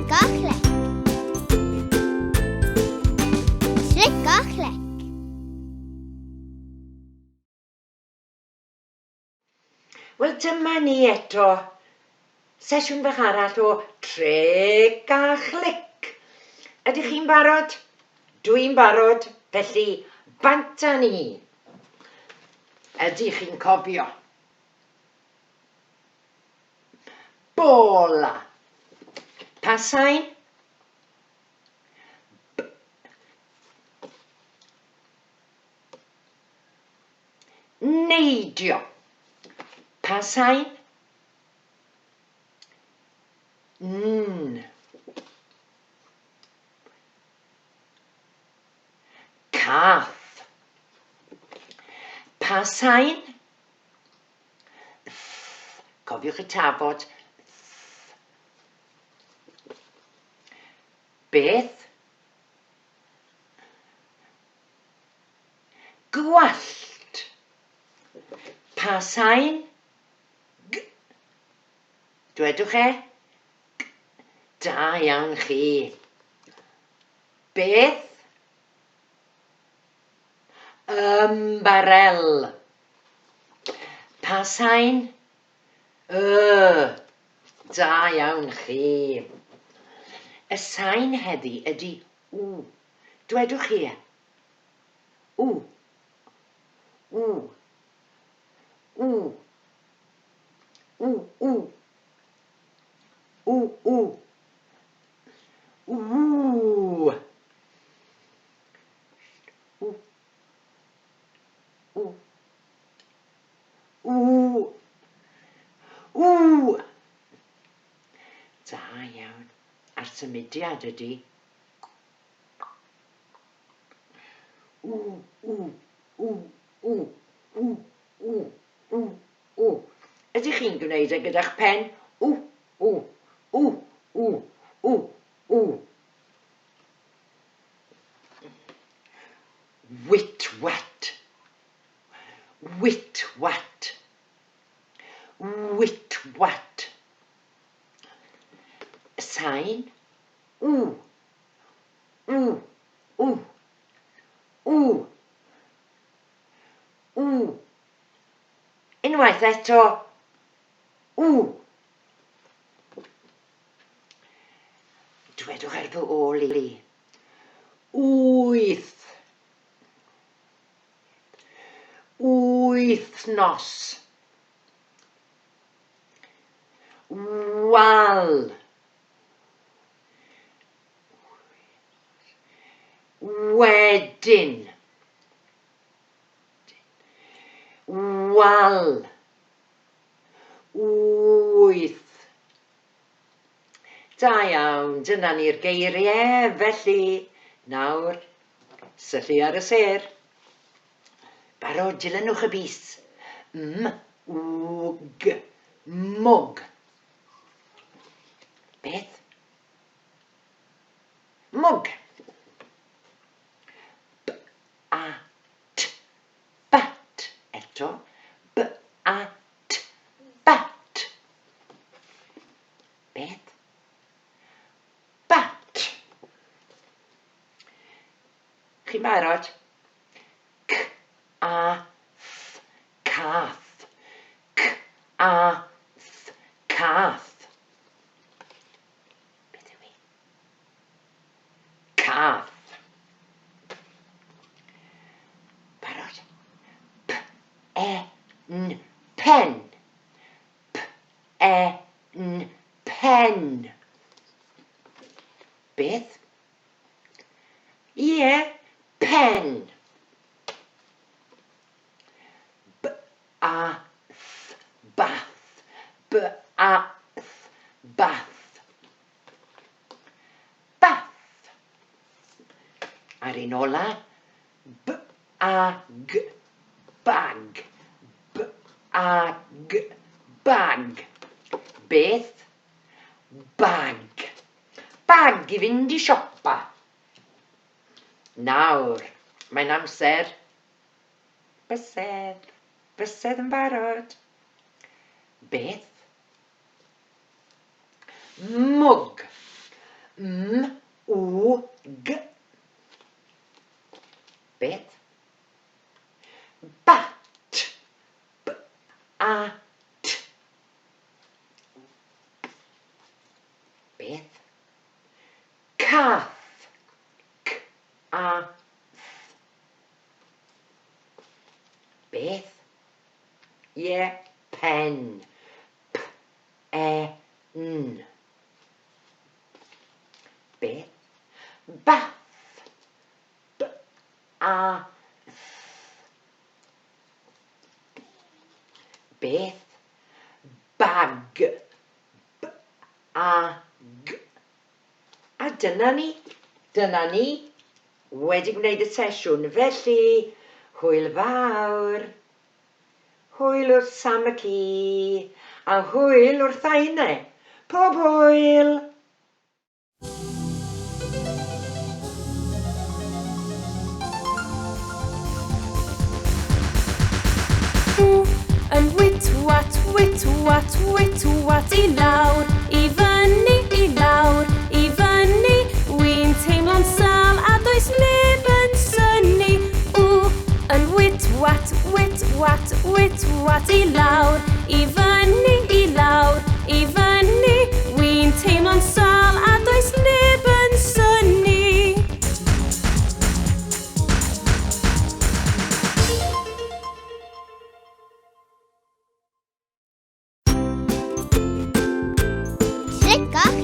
Tric a chlic. Tric a chlic. Wel dyma ni eto. Sesiwn fach arall o Tric a Chlic. Ydych chi'n barod? Dwi'n barod, felly bant â ni. Ydych chi'n cofio? Bola. Pa sain? B. Neidio. Pa sain? N. Cath. Pa sain? Th. Cofiwch y tafod. Th. Beth? Gwallt. Pa sain? G. Dwedwch e. G. Da iawn chi. Beth? Ymbarel. Pa sain? Y. Da iawn chi. Y sain heddi ydy W. Dwedwch chi e. W. W. W. W. W. W. W. Ww. W. W. W. W. Da iawn. A'r symudiad ydy W, w, w, w, w, w, w, w. Ydych chi'n gwneud e gyda'ch pen? W, w, w, w, w, w. Wit wat. Wit wat. Wit wat. Sain. W. W. W. W. W. Unwaith eto. W. Dwedwch ar fy ôl i. Wyth. Wythnos. Wal. Wedyn. Wal. Wyth. Da iawn, dyna ni'r geiriau, felly, nawr, syllu ar y sêr. Barod, dilynwch y bys. M, W, G, mwg. Beth? Mwg. B, A, T, bat. Eto, B, A, T, bat. Beth? Bat. Chi'n barod? C, A, th, cath. C, A, th, cath. Beth yw hi? Cath. Barod? P, E, N, pen. P, E, N, pen. Beth? Ie, pen. B, A, th, bath. B, A, th, bath. Bath. A'r un ola, B, A, G, bag. B, A, G, bag. Beth? Bag. Bag i fynd i siopa. Nawr, mae'n amser. Bysedd. Bysedd yn barod. Beth? Mwg. Cath. C A Th. Beth? Ie, pen. P E N. Beth? Bath. B A Th. Beth? Bag. B A G. A dyna ni. Dyna ni. Wedi gwneud y sesiwn. Felly, hwyl fawr. Hwyl wrth Sam y ci. A hwyl wrth Aine. Pob hwyl! W yn wit wat wit wat wit wat i lawr, i fyny, i lawr, i fyny. Wi'n teimlo'n sâl a does neb yn synnu. W yn wit wat wit wat wit wat i lawr, i fyny, i lawr, i fyny. Wi'n teimlo'n sâl a does neb yn synnu. Sut gach